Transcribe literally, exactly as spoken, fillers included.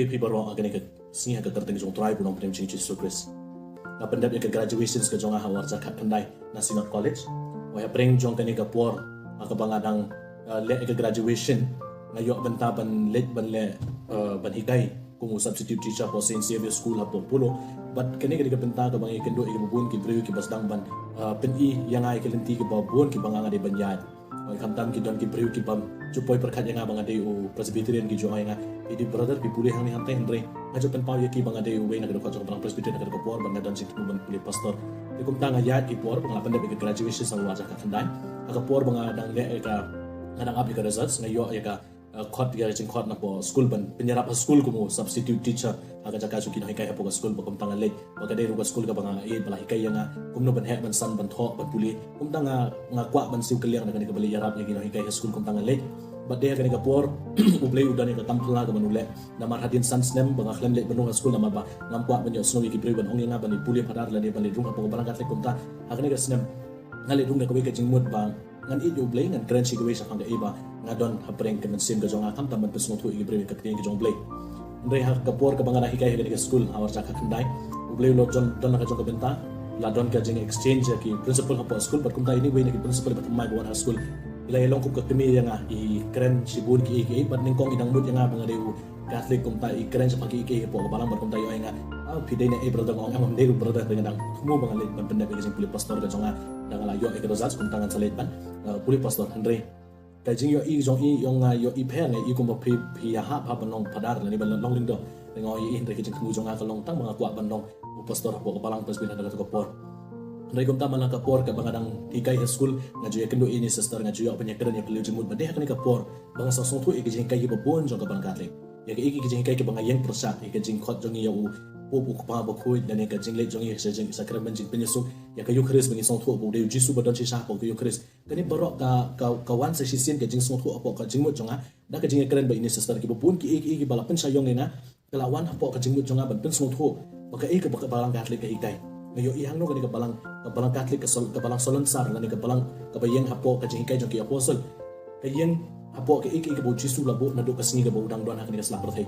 Phi baroh ha kane ka sngi ha ka kyrteng jong Trai bad u Nongpynim jong ngi Jisu Khrist. Nga pyndep ïa ka graduation ka jong nga ha u ar hajar khatkhyndai na Synod College. Hapdeng jong kane ka por ha kaba nga dang, uh, leh ïa ka graduation, nga ïoh bynta ban leit ban leh, uh, ban hikai kum u substitute teacher hapoh Saint Xavier School hapoh Polo. Bad kane ka dei ka bynta kaba nga ïakynduh ïa kiba bun ki briew kiba sdang ban, uh, pyni ïa nga ïa ki lynti kiba bun kiba nga dei ban ïaid. Hooid, khamtam ki don ki briew ki bym ju poi pyrkhat ïa nga ba nga dei u Presbyterian, ki ju ong ïa nga, "Ïa dei brother, phi pule hangne hangtai." Hynrei nga ju pynpaw ïa ki ba nga dei uwei na ka dkhot jong ka Balang Presbyterian ha ka por bad nga don jingthmu ban pule pastor. Te kumta nga ïaid ki por ba nga la pyndep ïa ka graduation ha u ar hajar khatkhyndai. Ha ka por ba nga dang leh ïa ka, nga dang ap ïa ka results, nga ïoh ïa ka, uh, khot, ïa ka jingkhot napoh skul ban pynïarap ha skul kum u substitute teacher ha ka jaka jong ki nonghikai hapoh ka skul. Bad kumta nga leit, bad ka dei ruh ka skul kaba nga ïeit ba la hikai ïa nga kumno ban heh ban san, ban thoh, ban pule. Kumta nga, nga kwah ban siew kylliang na kane kaba leit ïarap ïa ki nonghikai ha skul. Kumta nga leit. Bad dei ha kane ka por U Blei u don ïa ka kam phylla kaban u leh. Namar hadien san snem ba nga khlem leit ban rung ha skul namar ba ngam kwah ban ïohsngew ïa ki briew ban ong ïa nga ban leit pule phadar lane ban leit rung hapoh ka Balang Katholik. Kumta ha kane ka snem nga leit rung da kawei ka jingmut ba ngan ïeit ïa U Blei, ngan kren shi kawei shaphang kaei ba nga don hapdeng ka mynsiem ka jong nga, khamtam ban pynsngewthuh ïa ki briew ïa ka ktien ka jong U Blei. Hynrei ha ka por kaba nga dang hikai ha kane ka skul ha u ar hajar khatkhyndai, U Blei u la don, don la ka jong ka bynta, la don ka jing exchange ïa ki principal hapoh skul. Bad kumta ine iwei na ki principal ba thymmai ba wan ha skul, i la ïalong kum ka kmie ïa nga, i kren shibun kiei kiei, bad nyngkong i dang mut ïa nga ba nga dei u Katholik, kumta i kren shaphang kiei kiei hapoh ka Balang. Bad kumta i ong ïa nga, "Ah, phi dei ne ei brother?" Nga ong, "Em, ngam dei ruh brother, te nga dang thmu ba ngan leit ban pyndep ïa ka jingpule pastor ka jong nga, da nga la ïoh ïa ka results, kumta ngan sa leit ban, uh, pule pastor." Hynrei ka jingïohi jong i, i ong, "Nga ïohi pher, nga ïohi kumba phi, phi ïahap ban long phadar lane ban long lyngdoh." Te nga ong ïa i, "Hynrei ka jingthmu jong nga ka long tang ba nga kwah ban long u pastor hapoh ka Balang Presbyterian ha kata ka por." Hynrei kumta man la ka por kaba nga dang hikai ha skul, nga ju ïakynduh ïa ine i sister, nga ju ïoh ban ïakren ïa ka liang jingmut ba dei ha kane ka por ba nga sngewthuh ïa ki jinghikai kiba bun jong ka Balang Katholik. Ïa kaei kaei ki jinghikai kiba nga ïeng pyrshah, ïa ka jingkhot jong ngi ïa u Pope, u Kpa Bakhuid, lane ka jingleit jong ngi sha jing, sakramen jingpynïasuk, ïa ka Eukharist ba ngi sngewthuh ba u dei u Jisu ba don shisha hapoh ka Eukharist. Kane baroh ka, ka, ka wan sa shisien ka jingsngewthuh hapoh ka jingmut jong nga da ka jingïakren bad ine i sister. Kiba bun kiei kiei kiba la pynshai ïa nga, ka la wan hapoh ka jingmut jong nga ban pynsngewthuh ba kaei kaba ka Balang Katholik ka hikai. Nga ïohi hangno kane ka Balang, ka Balang Katholik, ka Sol-, ka Balang Solensar, lane ka Balang kaba ïeng hapoh ka jinghikai jong ki Apostle. Ka ïeng hapoh kaei kaei kaba u Jisu u la buh naduh ka sngi kaba u dang don ha kane ka sla pyrthei.